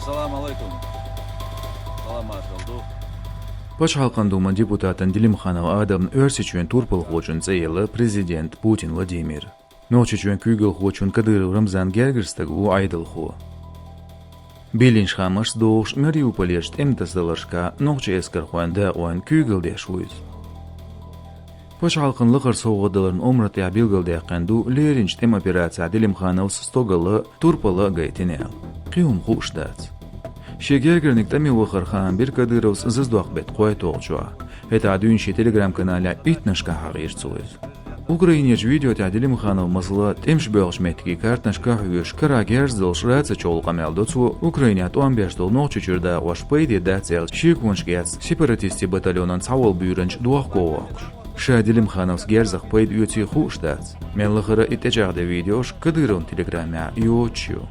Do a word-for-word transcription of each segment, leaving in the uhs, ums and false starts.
Салам алейкум. Салам маршал ду. Пачхьалкхан Думан депутатан Делимханов Адамна Оьрсийчоьнан турпалхочун цӀе елла президент Путин Владимир. Нохчийчоьнан куьйгалхочун Кадыров Рамзан гергара стаг ву Ӏедалхо. Биллинчу хаамашца догӀуш, Мариуполерчу тӀеман тасадаларшкахь нохчийн эскархойн дакъойн куьйгалла деш ву иза. Пачхьалкхан лакхара совгӀат даларан омра тӀехь билгалдаьккхина ду леринчу тӀеман операцехь Делимхановс стогалла, турпалла а гайтина аьлла. Кхин хӀума хууш дац. Шен гергарниг тӀаме вахар хаам бира Кадыровс зазадоккху беттан кхойтталгӀачохь. ХӀетахь дуьйна шен телеграм-каналехь иттаннашкахь хьахийра цо иза. Украинерчу видео тӀехь Делимханов, масала, тӀемаш боьлхучу меттигийн картанаш кхоьхьуьйтуш, карахь герз долуш раци чухула къамел до цо, Украинехь тӀом беш долу Нохчийчуьра дакъош пайде дац аьлла, шеконаш эцна сепаратистийн батальонан цхьаволу буьйранча дохко а воккхуш. Ша Делимхановс герзах пайда оьций хууш дац. Мел лахара и тӀечӀагӀден видеош Кадыровн телеграмехь йоцуш ю.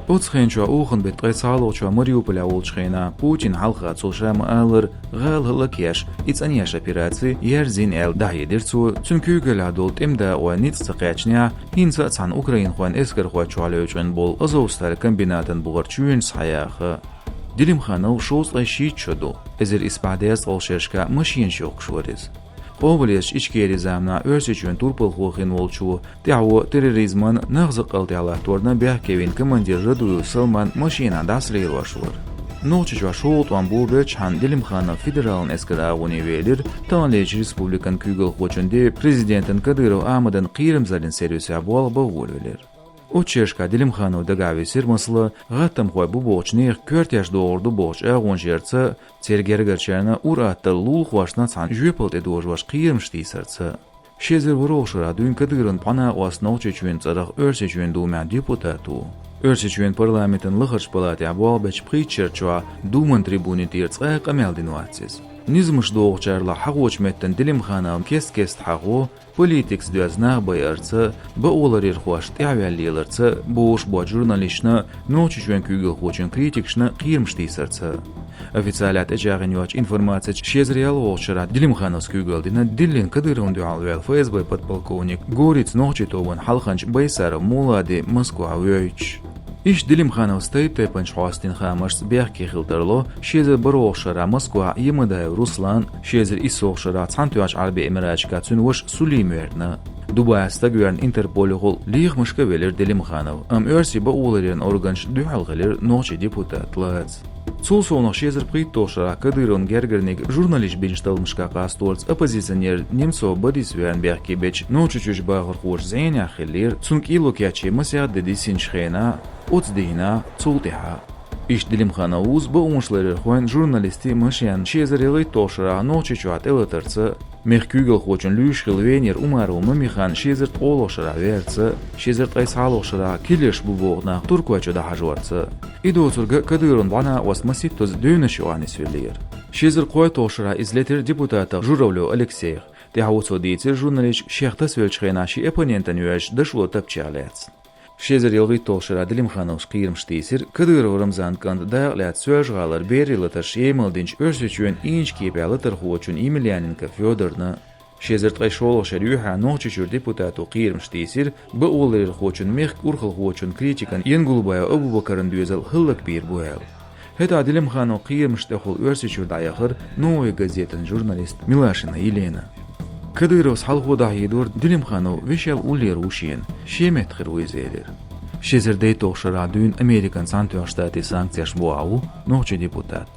Оцу хенчохь оханан беттан ткъе цхьалгӀачохь Мариуполехь волчу хенахь Путина хьалха цо ша ма-аллара, гӀала хӀаллакъеш, и цӀанъеш операци ерзийна аьлла дӀахьедира цо, цуьнан куьйгаллехь долу тӀеман дакъой ницкъ ца кхаьчнехь, хӀинца а цхьана украинхойн эскархой чохь левчкъина болу Азовсталь комбинатан бухара чоьнаш схьаяха. Делимханов шовзткъе шийтта шо ду, эзар исс бӀе дезткъалгӀа шерашкахь машенаш йохкуш вара иза. Къобалъечу Ичкерин заманахь Оьрсийчоьнан турпалхо хин волчо, тӀаьхьо терроризман, нах закъалтехь латторна бехке вина командир Радуев Салман машенахь дӀасалелош вара. Нохчийчохь шолгӀа тӀом бобелчхьана Делимханов федералан эскаран агӀоне велира, таханлерчу республикан куьйгалхочун де президентан Кадыров Ахьмадан кхерамзаллин сервисехь болх бан а волавелира. Оцу шерашкахь Делимханов дагахь висира, масала, гӀаттамхой бу бохучу нехан коьртеш догӀур ду бохучу агӀончаьрца, церан гергарчарна, ур-атталла лулахошна цхьана жоьпалла тӀедожош кхерамаш тийсарца. Ши эзар ворхӀалгӀачу шарахь дуьйна Кадыровн бӀаьнна а оьцу Нохчийчоьнан цӀарах Оьрсийчоьнан Думехь депутат ву. Оьрсийчоьнан парламентан лахарчу палатехь болх бечу пхийтта шар чохь Думан трибунийн тӀера цкъа а къамел дина вац иза. Низамаш дохучарах хьахочу меттана Делимхановн кест-кеста хьахо, политикаца доьзна нах байарца, бакъоларъярхошна тӀаьхьаваьлла леларца, бохуш боцу журналисташна, Нохчийчоьнан куьйгалхочун критикашна кхерамаш тийсарца. Официалехь тӀечӀагӀйина йоцчу информацица, ши эзар ялхолгӀачу шарахь Делимхановс куьйгалла дина диллина Кадыровна дуьхьал ваьлла ФСБ подполковник, Горица нохчийн тобанан хьалханча Байсаров Мулади Москвахь воьйцуш. Иштта Делимхановс тайп-тайпанчу хьостийн хаамашца бехке хила тарло ши эзар бархӀалгӀачу шарахь Москвахь Ямадаев Руслан, ши эзар иссалгӀачу шарахь Цхьаьнатоьхначу Ӏарбийн Эмираташкахь цуьнан ваша Сулим верна. Дубайхь стаг верна Интерполехула лехамашка а велира Делимханов, амма оьрсийн бакъоларъяран органаша дуьхьал хилира нохчийн депутат лаца. Цул совнаха ши эзар пхийтталгӀачу шарахь Кадыровн гергарниг журналисташа бинчу талламашкахь къасторца оппозиционер Немцов Борис верна бехке бечу Нохчийчуьрчу бахархоша зӀенехь хиллера, цунна кӀело кечъе масех де дисинчу хенахь, оцу дийнахь, цул тӀаьхьа. Иштта Делимханов вуза бакъонашларъярхойн, журналистийн машен ши эзар ялхитталгӀачу шарахь Нохчийчохь тӀелатарца, мехкан куьйгалхочун луьйш хилла Венера Умарова Мамихан ши эзар ткъолгӀачу шарахь верца, ши эзар ткъе цхьалгӀачу шарахь киллерш бу боху нах Туркойчу дӀахьажорца. И доцург а Кадыровн бӀаьнна оьцу масийттаза девнаш юкъахь нисвеллера. Ши эзар кхойтталгӀачу шарахь иза летира депутатах Журавлев Алексейх. ТӀаьхьо цо дийцира журналисташка шех тасавеллачу хенахь шен оппонентана йоьзначу дашо тапча лаьцна. Ши эзар ялхитталгӀачу шарахь Делимхановс кхерамаш тийсира Кадыров Рамзанан кӀанта дакъа лаьцна Соьлжа-ГӀалара берийн латарш емал динчу Оьрсийчоьнан Ийначу кепехь латархочун Емельяненко Фёдорна. Ши эзар ткъе шолгӀачу шеран юьхьа Нохчийчуьра депутато кхерамаш тийсира бакъоларъярхочун, мехкан урхалхочун, критикан Янгулбаев Абубакаран доьзал хӀаллакбийр бу аьлла. ХӀетахь Делимхановн кхерамаш тӀехула Оьрсийчуьра дӀаяхара «Новая газетан» журналист Милашина Елена. Кадыровс хьалхо дӀахьедора, Делимханов вешел уллера ву шена, шен метта хир ву иза, элира. Ши эзар дейтталгӀачу шарахь дуьйна Американ Цхьаьнатоьхначу Штатийн санкцеш бухахь ву нохчийн депутат.